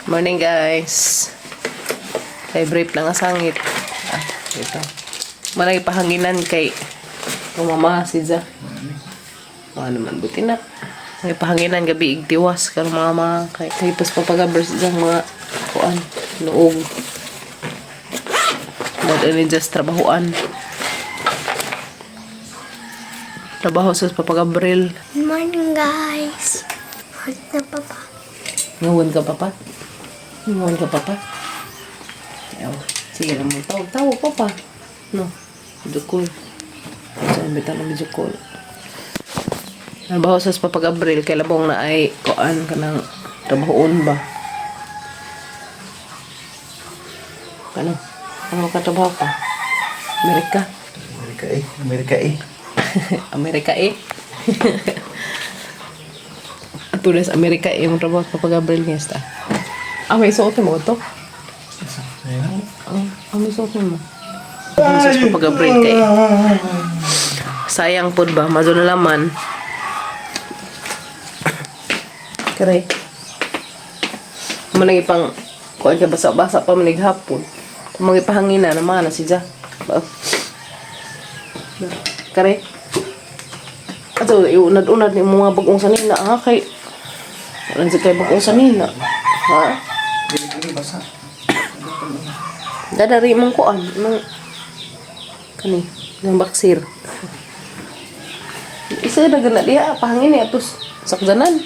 Morning, guys. Kay brief lang ang sangit. Ah, ito. Malagi pahanginan kay umama si Ja. Mga naman buti na. May pahanginan gabi igtiwas karon mga mga kay kay pas papagabers sa mga kuan noog. Dad ni just trabahoan. Trabaho sa papagabril. Good morning, guys. Hot na papa. Ngawan ka, papa? Ngawan ka, papa? Ayaw. Sige lang mo. Tawag, tawag, papa. No. Medyo cool. Saan ba na medyo cool? Trabaho sa papag-abril kay labong na ay kuan ka ng trabahoon ba? Ano? Ano ka trabaho ka? Amerika. Amerika eh. Amerika eh. Amerika eh. Tulis Amerika eh, yung trabaho sa papag-abril niya sta. Ah, may suot mo ito? Ah, may suot mo. Sa papag-abril kay. Sayang pod ba? Mazo na laman. Kare. Manang ipang kuan ka basa-basa pa manig hapon. Mga ipahangina naman na si Ja. Ba- Kare. Ato, iunad-unad ni mga bagong sanina, ha? Kay, walang sa kay bagong sanina. Ha? Dili basa. Dadari mong kuan, mong kani, ng baksir. Isa na gana diha, pahangin niya, atos sakdanan.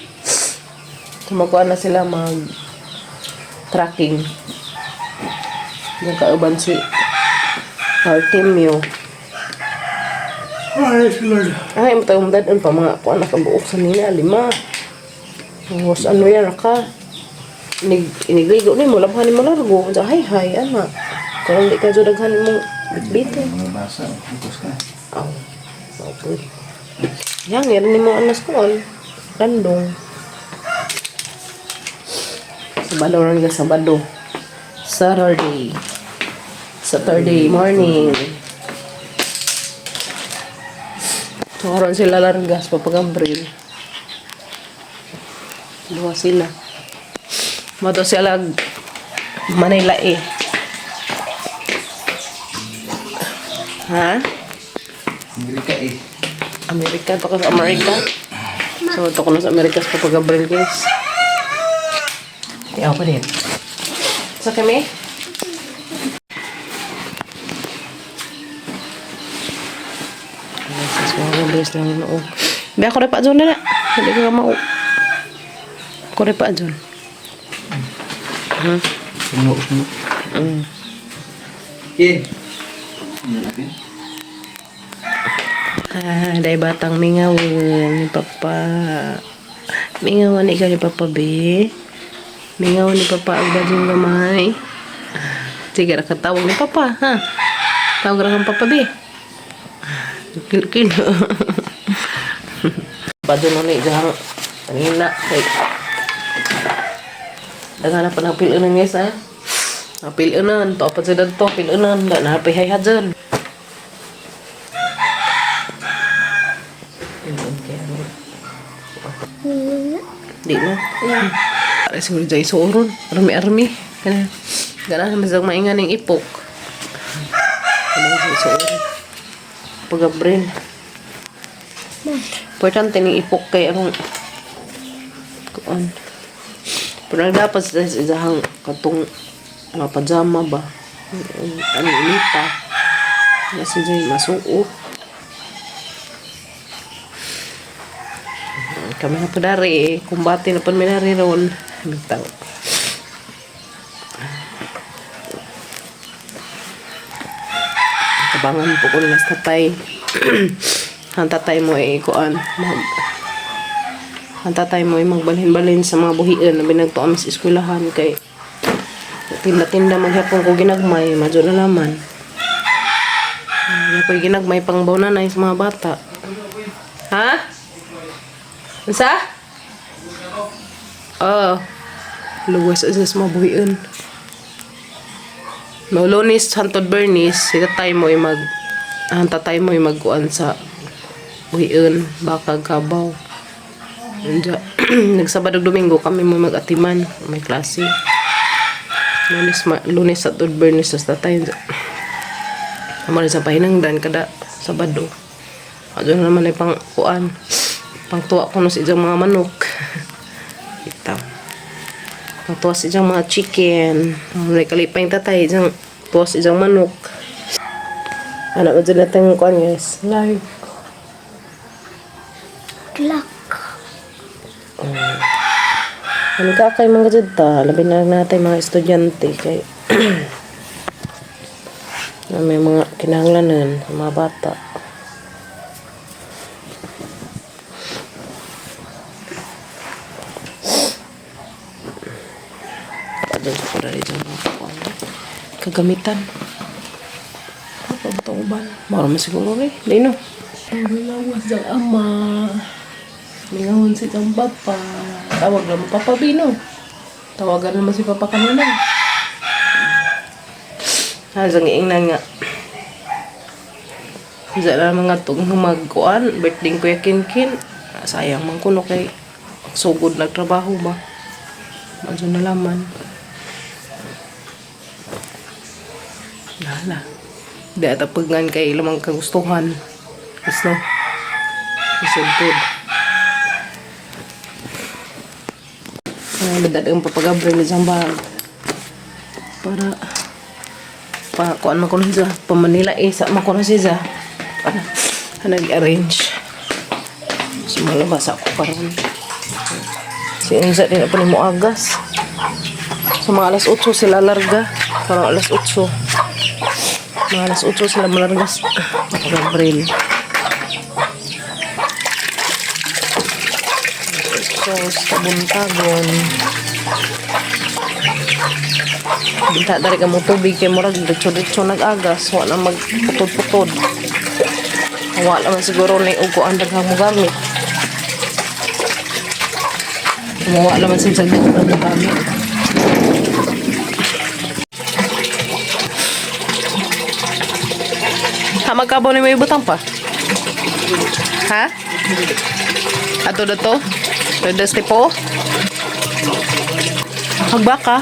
Tumakuan na sila mag tracking. Yung kauban si Artemio. Ay, Lord. Ay, matayong dadon pa mga kuan nakabuok sa nina, lima. Tapos ano yan, ka. Inig, inigligo ni mo, labhan ni mo largo. Unsa, hay hay, ana. Karon di ka jud daghan imong bitbitin. Mga basa. Bukos ka. Aw, okay. Yang, yan ni mo anas kuan. Landong. Sabado ron ka, Sabado. Saturday. Saturday morning. So, karon sila largas, papagambril. Duha sila. Mato sila Manila eh. Ha? Amerika eh. Amerika, to ka sa Amerika. So, ito ko na sa Amerika sa papagabril, guys. Tiyaw pa din. Sa kami? Sa mga gabril lang noong. Hindi ako rin pa dyan na na. Hindi ko ka mau. Ako rin pa dyan. Sumo, sumo. Kin. Ano natin? Ah, dahil batang mingawan ni Papa. Mingawan ikaw ni Papa, be. Mingawan ni Papa ang bading gamay. Sige, ra katawag ni Papa, ha? Tawag ra kang Papa, be. Kilo-kilo. Badon na ni jahang kanina kay daghan na pa ng pilunan guys, ha? Napilunan, to pa sila to, pilunan, da na hay hadjan. Di na. Ay, siguro dyan isuoron. Armi-armi. Kana. Gana naman sa maingan ng ipok. Ano sa isuoron. Pag-abril. Importante ning ipok kay anong kuan. Pero ang dapat sa isahang katong mga pajama ba? Ano inita? Kasi dyan masuot. Kami na po dari eh. Kumbate na po mi dari ron. Bitaw. Tabangan po ko nila sa tatay. Ang tatay mo eh, kuan. Mag, ang tatay mo ay magbalhin-balhin sa mga buhian na binagto kami sa eskwelahan kay tinda-tinda maghapon ko ginagmay, madyo na laman. Ay, ako'y ginagmay pang nanay sa mga bata. Ha? Unsa? Oo. Luwas sa mga buhian. Maulunis, hantod Bernice, si tatay mo ay mag ang tatay mo ay magkuan sa buhian, baka gabaw. Nagsabado Domingo kami mo mag-atiman, may klase. Lunes, Lunes at Bernes sa tatay. Amo rin sa pahinangdan kada Sabado. Adto na naman ay pang kuan. Pangtuwa ko no sa iyang mga manok. Ito. Pangtuwa sa iyang mga chicken. May kalipay yung tatay. Iyang tuwa sa iyang manok. Ano ba dyan natin kuan, guys? Live. Good luck. Ano ka kay mga dyan? Labi na lang natin mga estudyante kay na may mga kinahanglanan sa mga bata. Padyan sa pala rin mga kuwan. Kagamitan. Ano ba itong uban? Mara man siguro rin. Di no. Ang lawas ng ama. Mingahon si kang papa. Tawag naman Papa Bino. Tawagan naman si Papa kanina. Halos ang iingnan nga. Diyan na mga tug magkuan, birthday Kuya Kinkin. Ah, sayang man kuno kay sugod nagtrabaho ba. Medyo nalaman. Lala. Di ata paggan kay lamang kagustuhan. Gusto. Isugod. Ay, madali ang papagabre ni isang bag. Para pa kuan man ko na siya. Pa Manila eh, sa man ko na siya. Para nag-arrange. So, malabas ako karon. Si Enza din pa ni mo agas. So, mga alas 8 sila larga. Parang alas 8. Mga alas 8 sila malargas. Gabriel. Sauce, tabon-tagon. Binta dari ka mo tubig kay murag diretso-diretso nag-agas. Wa na magputod-putod. Wa naman siguro ni ugo ang daghang mo gamit. Wa naman sa daghang mo gamit. Ha, magkabaw ni may butang pa? Ha? Ato na to? Redas tipo? Hagbaka?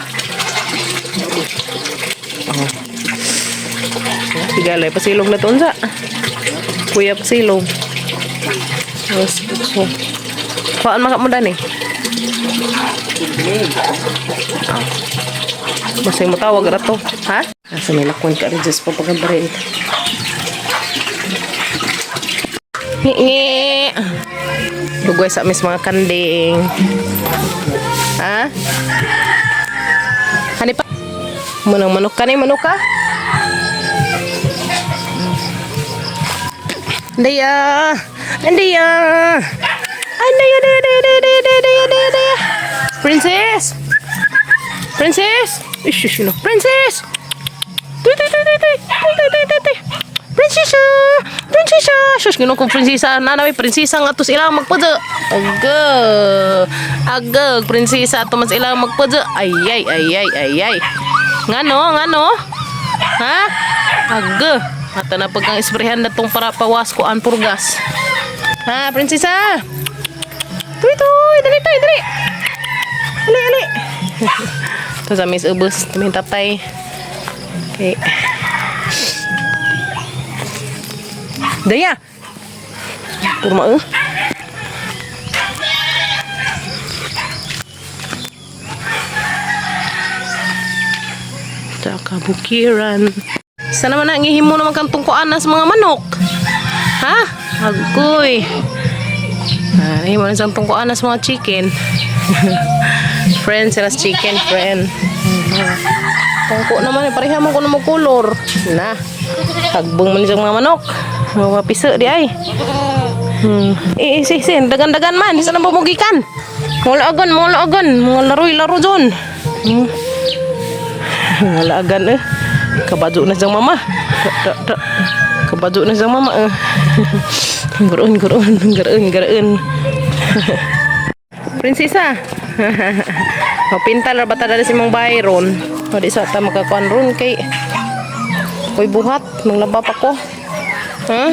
Oh. Sigalay, pasilong na to unsa. Kuya, pasilong. Yes, so. Paan maka mo dani? Ah. Masay mo tawag ra to. Ha? Asa may lakon ka rin sa papagabarin. Ngi. Lugay sa mis mga kanding. Ha? Hani pa? Manang manok ka ni manok ka? Hindi ah. Hindi ah. Hindi ah, hindi, hindi, hindi, hindi, hindi, hindi, hindi. Princess! Princess! Ish, ish, no. Princess! Tuy, tuy, tuy, tuy, tuy. Tuy, tuy, tuy, tuy, tuy. Prinsesa! Prinsesa! Sus, ginoo kong prinsesa. Nanaway, prinsesa nga to sa ilang magpadyo. Aga! Aga, prinsesa ato man sa ilang magpadyo. Ay, ay, ay, ay, ay, ay. Ngano, ngano? Ha? Aga! Ata na pagkang isprehan na tong para pawas ko an purgas. Ha, prinsesa? Tuy, tuy! Dali, tuy, dali! Dali, dali! Ito sa mis ubos, tuming tatay. Okay. Daya! Kurma eh. Sa kabukiran. Sana naman ang ihimo naman kang tungkuan na sa mga manok. Ha? Agoy. Ah, nahimo na siyang tungkuan na sa mga chicken. Friend, sila sa chicken, friend. Tungko naman eh, pareha man ko na mo kulor. Na. Tagbong man siyang mga manok. Mga piso di ay. Eh, si, si, dagan-dagan man. Isa na bumugikan. Mga laagan, mga laagan. Mga laroy, laro dyan. Mga laagan eh. Kabado na siyang mama. Da, da, da. Kabado na siyang mama eh. Garoon, garoon, garoon, garoon. Prinsesa. Mapintal ra ba ta dali si Mang Byron? O di sa ta makakuan ron kay koy buhat, manglaba pa ko. Ha?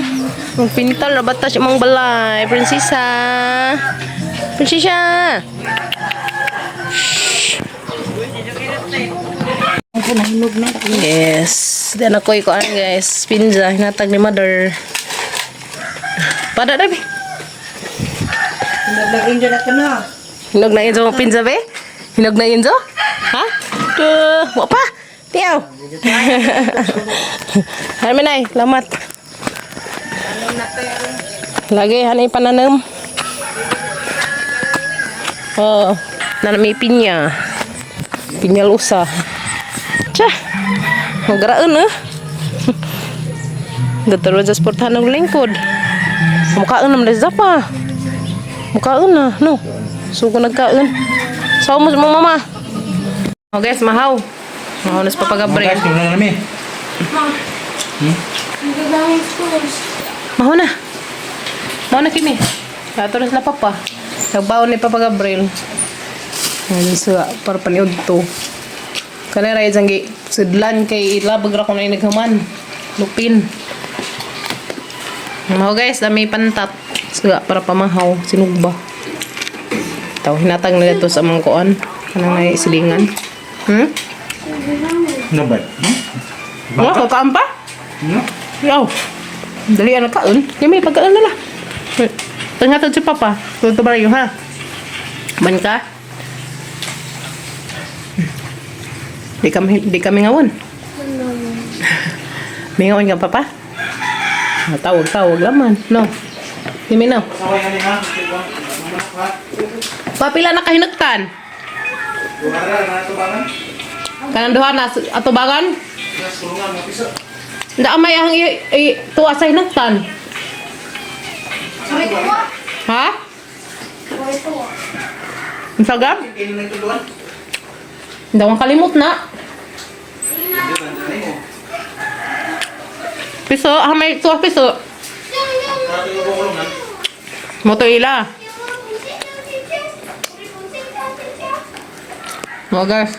Magpintal ra ba ta si Mang Balay, prinsesa? Prinsesa. Shh. Yes. Di na ko ikuan guys. Pinza hinatag ni mother. Pada na bi. Nag-enjoy na ka na. Hinog na inzo mo pinza be? Hinog na inzo? Ha? Tu, wa pa. Tiaw. Hay manay, lamat. Lagi hanay pananom. Oh, nanami pinya. Pinya lusa. Tsa. Magaraan eh. Dataro sa sportahan ng lingkod. Mukhaan naman na pa. Mukhaan na, no. So kung nagkaon. Sa mo mo mama. Oh guys, mahaw. Mahaw na sa Papa Gabriel. Guys, wala na kami. Mahaw na. Mahaw na kimi. Ato na sila papa. Nagbaon ni Papa Gabriel. Ngayon sa para paniod to. Kanay ra jang gi sudlan kay ilabag ra ko na inaghaman. Lupin. Mahaw guys, dami pantat. Suga para pamahaw sinugba. Taw hinatag nila to sa among kuan. Kanang nay silingan. Ano ba? Wala ka kaon pa? No? Yaw. Dali ano kaon? Kami pagkaon na lah. Tingnan si Papa. Tuto ba ha? Man ka? Di kami ngawon. May ngawon ka, Papa? Ah, tawag, tawag laman. No. Kimi no. Papila na kahinagtan. Kanang duha na atubangan? Nda amay ang tuwa sa hinagtan. Ha? Unsa gab? Hindi akong kalimot na. Piso, ah, may tuwa piso. Moto ila. Mga guys.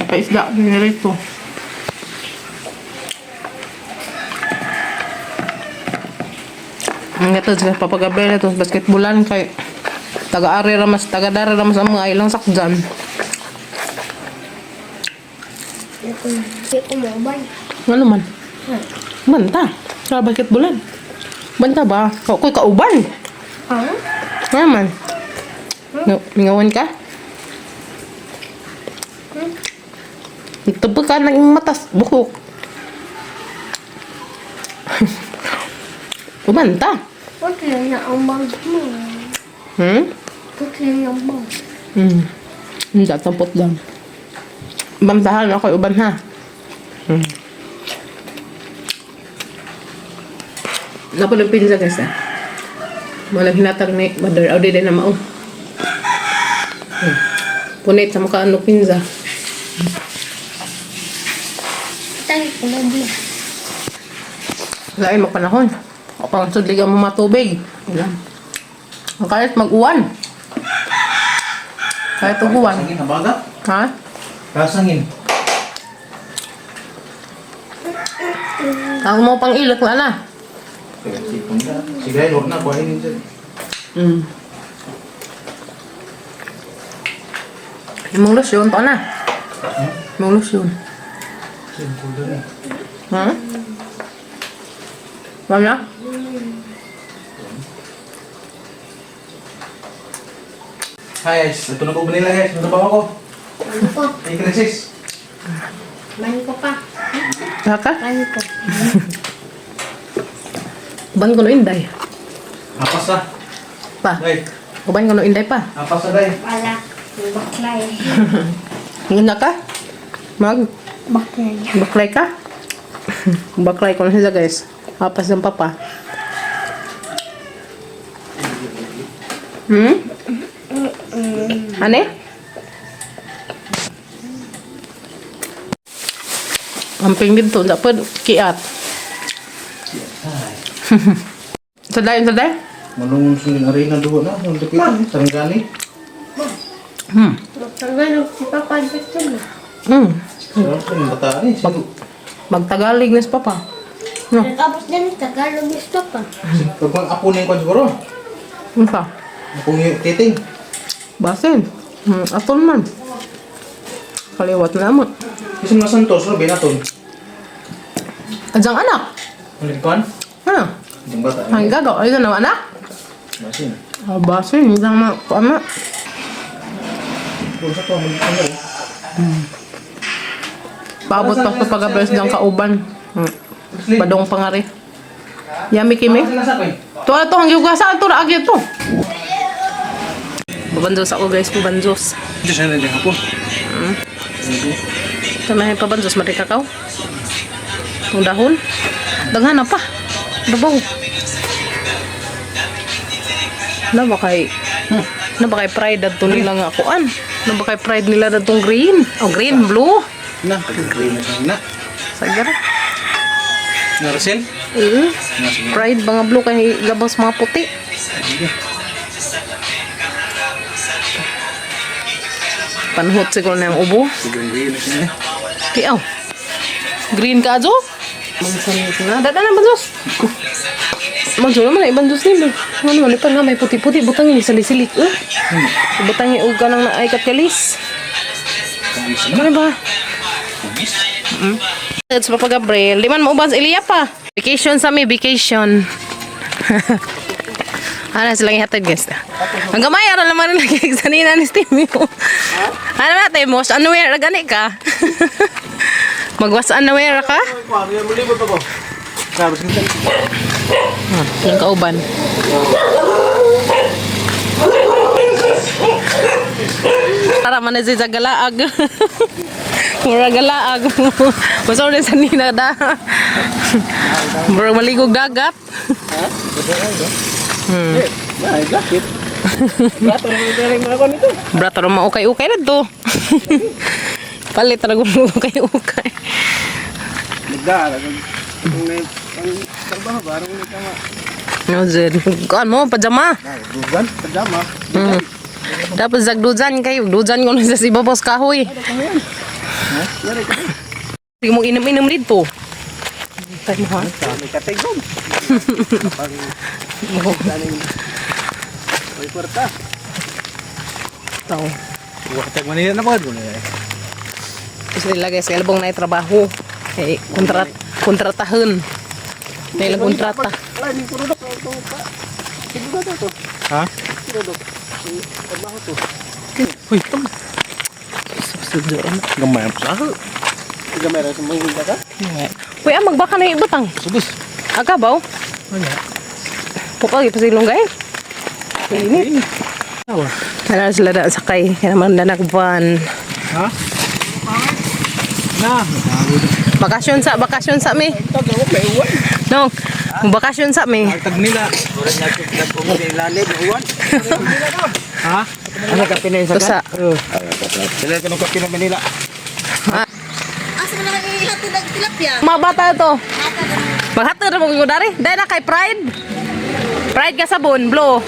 Paisda, dinirito. Ang ito sila Papa Gabriel ito basketballan kay taga-ari ramas taga-dari ramas ang mga ilang sakjan. Hindi ko mobile. Ano man? Banta. Sa basketballan. Banta ba? Ako'y kauban. Ha? Ano man? No, mingawan ka? Nagtubo ka ng matas, bukok. Umanta. Puti na ang bag mo. Puti na ang bag. Hindi, tampot lang. Bantahan ako, uban ha. Napalong pinsa guys ah. Walang hinatag ni Mother Audi din na mao. Punit sa mukha ano pinsa. Tayo ko na din. Lain mo panahon. O pang sudlig ang mga tubig. Ayan. Ang kahit mag-uwan. Kahit uwan. Kasangin, habaga? Ha? Kasangin. Ang mo pang ilok na na. Sige, huwag na. Kuhain yun dyan. Imong lotion pa na. Imong lotion. Simple dun eh. Ha? Wala? Hi guys, ito na po nila guys. Ito pa ako. Ano ko? Hey, Crisis. Mani ko pa. Haka? Mani ko. Uban ko no inday. Apas na. Pa. Day. Uban ko no inday pa. Apas na day. Wala. Baklay. Nguna ka? Mag Baklay. baklay ka? Baklay ko na siya guys. Apas ng papa. Ane? Amping dito, dapat kiat. Saday, saday. Manungon sa arena doon na. Nung dikit. Sanggani. Magtagalog si Papa dito na. Sarap yung bata ni. Sino? Magtagalig na si papa. No. Tapos din Tagalog is Papa. Pag mga apo na yung kwan siguro. Ano pa? Apong yung titing. Basin. Atol man. Kaliwat na mo. Isa mga Santos, Ruby naton. Adyang anak. Maligpan? Ano? Yung bata. Ang gagaw. Ay, na anak. Masin. Oh, basin. Hindi na ama. Kung sa to, maligpan na. Paabot pa ko pag-abres ng kauban. Badong pa nga rin. Yummy kimi. Nasa ko eh. Tuwa to, ang gugasa. Ito ra agyo to. Babanzos ako guys, babanzos. Diyos na lang ako. Ito na yung pabanzos, marikakaw. Itong dahon. Daghan na pa. Babaw. Na ba kay na ba kay pride adto nila nga kuan? Na ba kay pride nila datong green? Oh, green, blue. Na, green na siya na. Sagara. Na Rosel? Eh, Na sige. pride ba nga blue kay gabos mga puti. Sige. Panhot siguro na yung ubo. Green green na siya. Tiaw. Green ka ajo? Magsanit na. Dada na bansos. Magjo naman na ibang juice nila. Ano man pa nga may puti-puti butang ini sali-silik. Eh. Butang og kanang naay katkalis. Ano ba? It's Papa Gabriel. Di man mo uban sa Ilya pa. Vacation sa mi, vacation. Ano silang ihatid guys. Ang gamay ara naman nila kay sanina ni Steve. Ano na tayo mo? Ano wear gani ka? Magwas ano wear ka? Ang kauban. Para man na siya galaag. Mura galaag. Basta ulit sa nina da. Mura maligog dagat. Brato ra maukay-ukay na to. Palit ra gud ukay-ukay. No, Zed. Kuan mo, pajama. Pajama. Dapat zagdujan kayo. Dujan ko na sa si Babos Kahoy. Sige mo inom-inom dito. Tayo mo ha? May katigom. May kwarta. Tao. Wakatag Manila na ba? Gusto nila guys, kay na trabaho. Eh, kontratahon. Na ilang kontrata. Ha? Uy, tama. Subsidio. Gamay ang pusa. Gamay ra sa mga ka? Uy, ah, magbaka na yung ibutang. Subos. Aga ba? Ano? Pukal, ipasilong gay. Init. Awa. Ano sila na sakay. Kaya naman na nagvan. Ha? Na. Bakasyon sa mi. No, bakasyon sa mi. Tag nila. Ha? Ano ka pinay Ito sa Sila ka nung kape ng Manila. Asa man na kami ihatid ang tilapia? Mga bata to. Maghatod na mo ko dari. Dahil na kay Pride. Pride ka sabon, blue.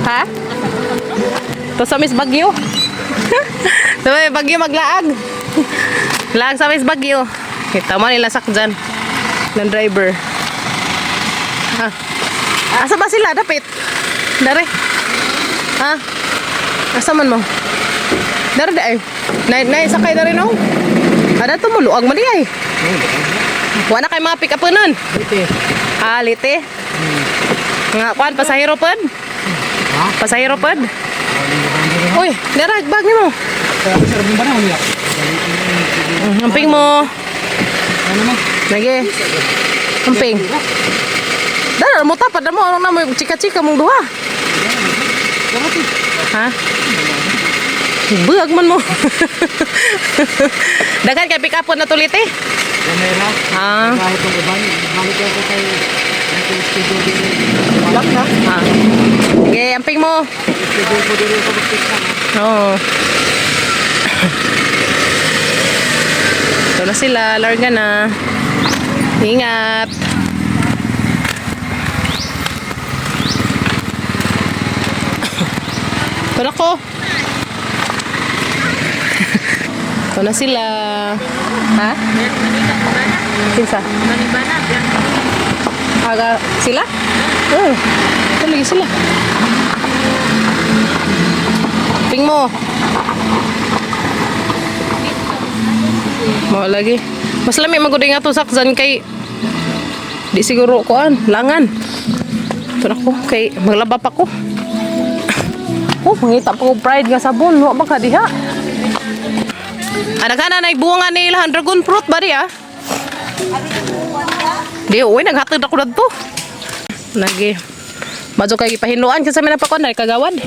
Ha? To sa Miss Bagyo. Sa may Bagyo maglaag. Laag sa Miss Bagyo. Kita mo nila sakdyan ng driver. Ha? Asa ba sila? Dapit. Dari. Ha? Asa man mo? Dari dai. Nay nay sakay dari no. Ada to mo luag man di ay. Wa na kay mga pick up nun. Lite. Ah, lite. Nga kuan pasahero pod. Pasahero pod. Uy, dara bag nimo. Sir, ba na niya? Amping mo. Ano mo? Lagi. Amping. Dara mo tapad na mo ano na mo chika-chika mong duha. Ha? Buag man mo. Daghan kay pick up na tulit eh. Gamay ra. Ah. Kahit ang uban, balik ako kay studio din. Wala na. Ah. Sige, amping mo. Studio ko din sa pagpiksa. Oo. Ito na sila. Larga na. Ingat. Ito na ko. Ito na sila. Ha? Kinsa? Aga sila? Oo. Ito lagi sila. Ping mo. Mao lagi. Mas lami magud nga to sakzan kay di siguro kuan, langan. Ito na ko kay maglaba pa ko. Oh, mangita pa ko pride nga sabon, wa ba ka diha? Anak na nay bunga ni ilahan dragon fruit ba di ah? Di uy naghatod ako dadto. Lagi. Madyo kay gipahinluan kasi may napakon dai kagawad.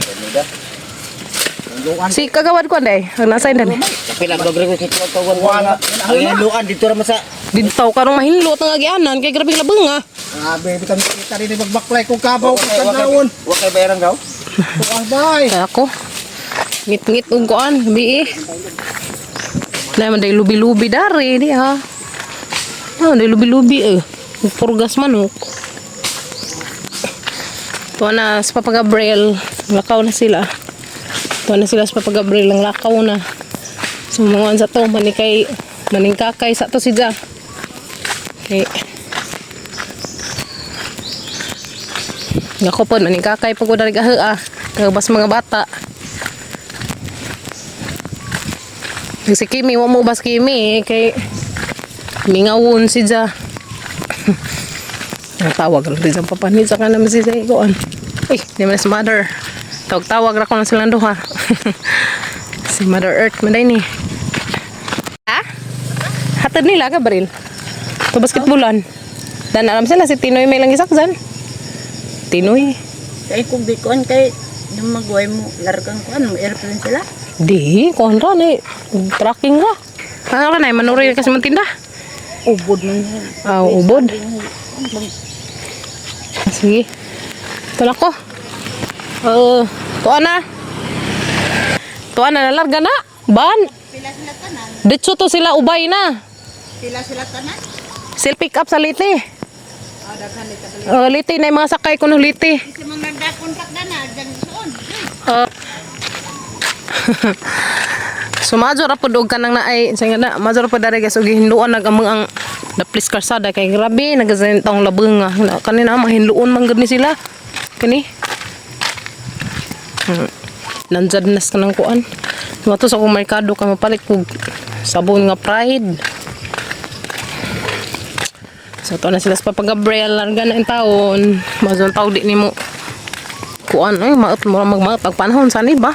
Si kagawad ko anday, ang nasa indan. Kapila dogre ko sa tuwan. Ang luan dito ra man sa Didto karong mahinlo tang agianan kay grabing labong ah. Grabe, bitang kita rin magbaklay kung kabaw kung tanawon. Wa kay bayaran gaw. Kuang bay. Kaya ako ngit-ngit og kuan, bi. Na man day lubi-lubi dari di ha. Ah, day lubi-lubi eh. Purgas manok. Tuwa na sa Papa Gabriel, lakaw na sila. Tuwa na sila sa Papa Gabriel, ang lakaw na. Sumungan sa to, manikay, maningkakay sa to si Ja. Okay. Nako po, maningkakay pag wala nag ah. Kagabas mga bata. Si Kimi, wa mo bas Kimi eh, kay mingawon si Ja. Natawag lang din sa papanit sa kanam si sa ikuan. Uy, di man si mother. Tawag-tawag ra ko lang silang duha. Si Mother Earth man ni. Ha? Hatad nila ka baril. To basketballan. Dan alam sila si Tinoy may lang isaksan. Tinoy. Kay kung di kuan kay yung magway mo largang kuan mo airplane sila. Di, kuhan ra ni tracking ra. Ano ra na manuri kasi man tinda. Ubod man yan. Ah, ubod. Sige. Tulak ko. Oo. Tuwa na. Tuwa na, nalarga na. Ban. Pila sila tanan? Ditso to sila ubay na. Pila sila tanan? Sila pick up sa Leyte. Oh, daghan ni tagal. Leyte na yung mga sakay ko ng Leyte. Kasi mga nagda-contract na na dyan suon. So majo ra pud og kanang naay sa nga na majo ra pud diri guys og gihinluan nag amang ang daplis karsada kay grabe nagasan taong labeng nga Na- kanina mahinluon man gud ni sila kani. Nanjad nas kanang kuan. Mato sa akong merkado ka mapalit kog sabon nga Pride. So to na sila sa Papa Gabriel larga na ang taon. Majo ang tawag di nimo kuan ay maot mo magmaot ang panahon sa ni ba.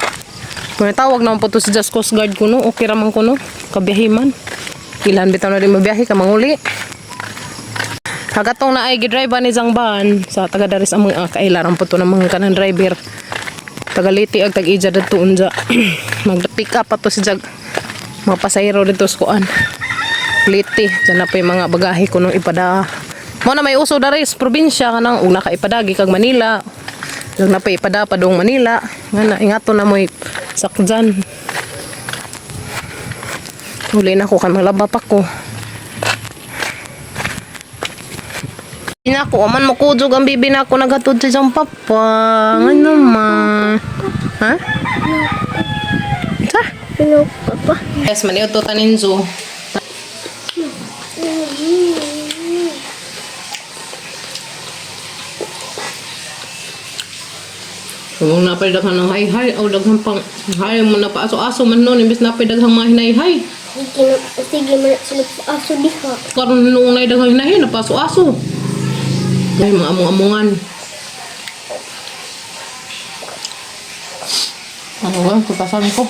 May tawag naman po to sa Just Coast Guard kuno, okay ra man kuno, kabiyahe man. Ilan bitaw na rin mabiyahe ka manguli. Hagatong na ay gidrive ni Zang Ban sa taga daris ang mga kailaran po to ng mga kanang driver. Taga Leyte ag tag Ija dadto unja. Mag pick up pa to si Jag mga pasahero dito sa kuan. Leyte, dyan na po yung mga bagahe kuno ipada. Mo na may uso dari sa probinsya kanang una ka ipadagi kag Manila. Ug na pa ipada padung Manila. Nga na ingato na mo'y sakjan. Huli na ko kay maglaba pa ko. Nako, man makudog ang bibi na ako naghatod sa isang papa. Ano man? Ha? Sa? Hello, papa. Yes, maniod to taninzo. Kung napay daghan ng hay-hay, o daghan pang hay mo na pa aso-aso man noon, imbes napay daghang mga hinay-hay. Sige, sige man sila aso diha. Karon noong nay daghang hinahin, napaso-aso. Ay, mga among-amongan. Ano ba? Putasan ko.